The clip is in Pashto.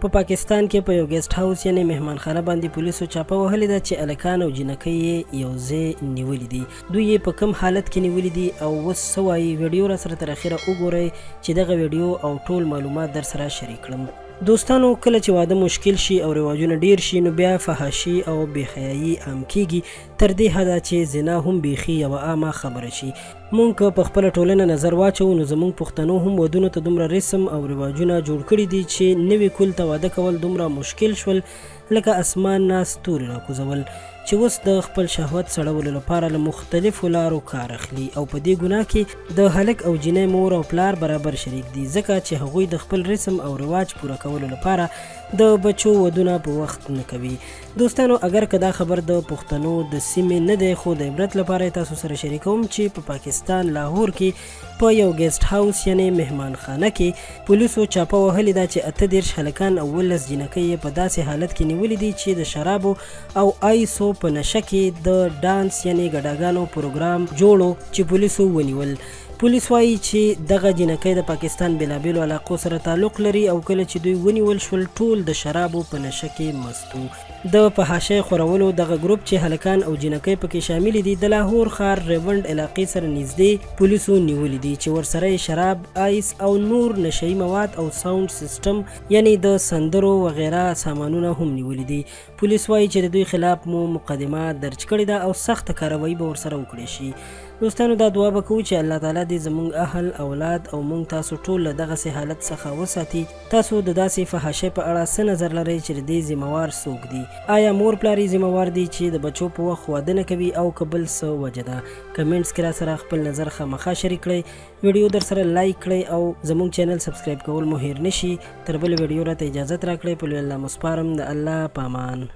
په پاکستان کې په یو ګیسټ هاوس یعنې مهمانخانه باندې پولیسو چاپه وهلې ده چې هلکان او جینکۍ یې یو ځای نیولي دي. دوی یې په کوم حالت کې نیولي دي او اوس څه وايي، ویډیو راسره تر اخره وګورئ چې دغه ویډیو او ټول معلومات درسره شریک کړم. دوستانو کله چې واده مشکل شي او رواجونه ډیر شي نو بیا فحاشي او بې حیايي عام کیږي تر دې حده چې زنا هم بیخي یوه عامه خبره شي. مونږ که په خپله ټولنه نظر واچوو نو زمونږ پښتنو هم ودونو ته دومره رسم او رواجونه جوړ کړي دي چې نوي کل ته واده کول دومره مشکل شول لکه اسمان نه ستوري راکوزول چې اوس د خپل شهوت سړولو لپاره له مختلفو لارو کار اخلي او په دې ګناه کې د هلک او جینۍ مور او پلار برابر شریک دي ځکه چې هغوی د خپل رسم او رواج پوره کولو لپاره د بچو ودونه په وخت نه کوي. دوستانو اګر که دا خبر د پښتنو د سیمې نه دی خو د عبرت لپاره یې تاسو سره شریکوم چې په پاکستان لاهور کې په یو ګیسټ هاوس یعنې مهمانخانه کې پولیسو چاپه وهلې ده چې 38 هلکان او 17 جینکۍ یې په داسې حالت کې نیولې دي چې د شرابو او آیسو په نشه کې د ډانس یعنې ګډاګانو پروګرام جوړو چې پولیسو ونیول. پولیس وايي چې دغه جینکۍ د پاکستان بېلابېلو علاقو سره تعلق لري او کله چې دوی ونیول شول ټول د شرابو په نشه کې مست وو. د فحاشۍ خورولو دغه ګروپ چې هلکان او جینکۍ پکې شاملې دي د لاهور ښار ریونډ علاقې سره نږدې پولیسو نیولي دي چې ورسره یې شراب، آیس او نور نشه يي مواد او ساونډ سیسټم یعنې د سندرو وغیره سامانونه هم نیولي دي. پولیس وايي چې د دوی خلاف مو مقدمه درج کړې ده او سخته کارروایي به ورسره وکړی شي. دوستانو دا دعا به کوو چې الله تعالی دې زموږ اهل، اولاد او موږ تاسو ټول له دغسې حالت څخه وساتي. تاسو د داسې فحاشۍ په اړه څه نظر لرئ چې د دې ذمه وار څوک دي؟ آیا مور پلار یې ذمه وار دي چې د بچو په وخت واده نه کوي او که بل څه وجه ده؟ کمنټس کې راسره خپل نظر خامخا شریک کړئ. ویډیو درسره لایک کړئ او زموږ چینل سبسکرایب کول مو هیر نشي. تر بلې ویډیو راته اجازت راکړئ. په لوی الله مو سپارم. د الله په امان.